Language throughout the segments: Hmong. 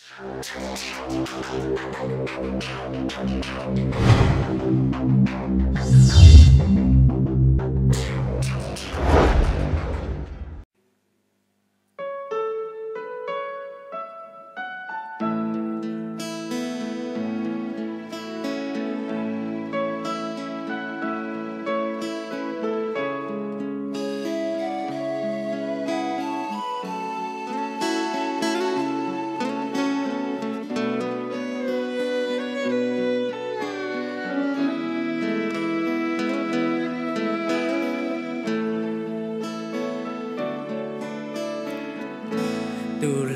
Tus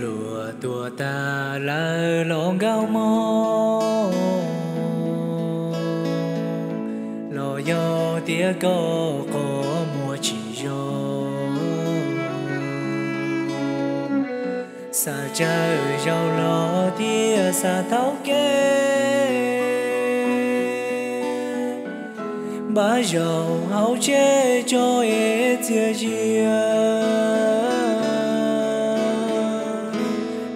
hluas tuag tag lawm los nkauj mog, los yog tias koj qhov muag tsis zoo. Xav tsawg zaus los thiaj xav thaum kev, npaj zaum hauv tsheb tso es txias zias.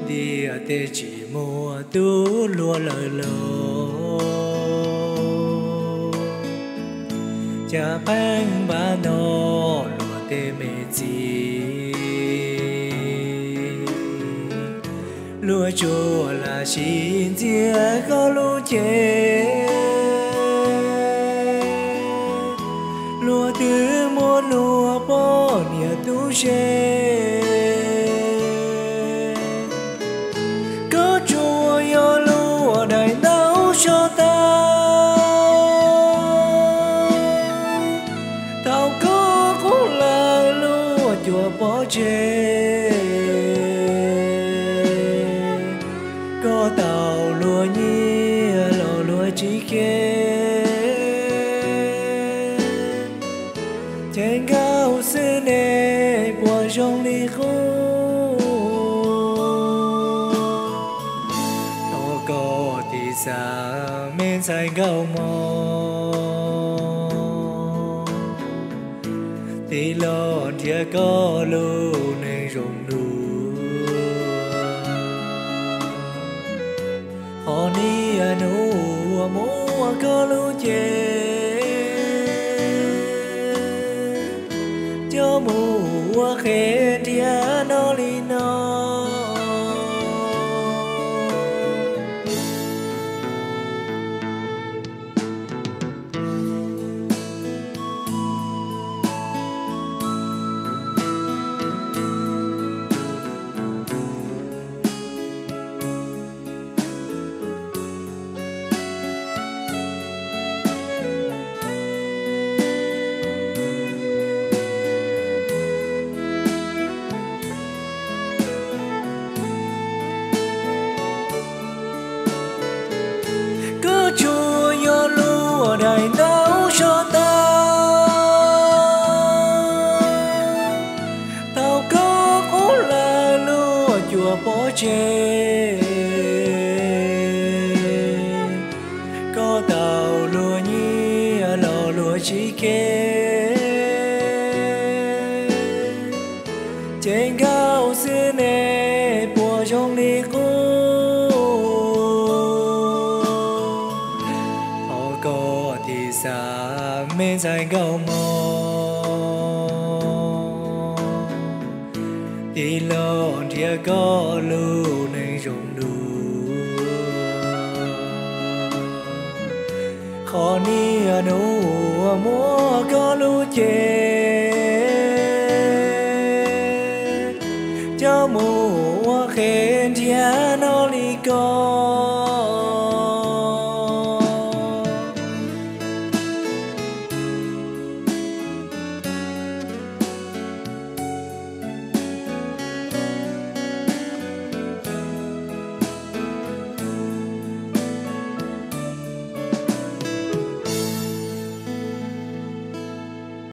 Ntiaj teb tsis muaj tus hluas lawm los, cas pheej npaj nto luag tej me txiv. Luag tsuas lam sim ntxias koj lub cev, luag twb muaj luag poj niam tub se. Koj tsuas yog luag daim ntaub so tag, thaum koj qub lawm luag cuam pov tseg. Koj tau luag nyiam los luag tsis kev, ces nkauj xwb nej puas zoo li qub. Thov koj tiv xav me ntxhais nkauj mog, tiv los nrhiav koj lub neej zoo dua. Qhov niaj hnub uas muab koj lub cev coj mus ua qhev nrhiav no li no. Koj tsuas yog luag daim ntaub so tag, thaum koj qub lawm luag cuam pov tseg. Koj tau luag nyiam los luag tsis kev, ces nkauj xwb nej puas zoo li qub. Thov koj tiv xav me ntxhais nkauj mog, tiv los nrhiav koj lub neej zoo dua. Qhov niaj hnub uas muab koj lub cev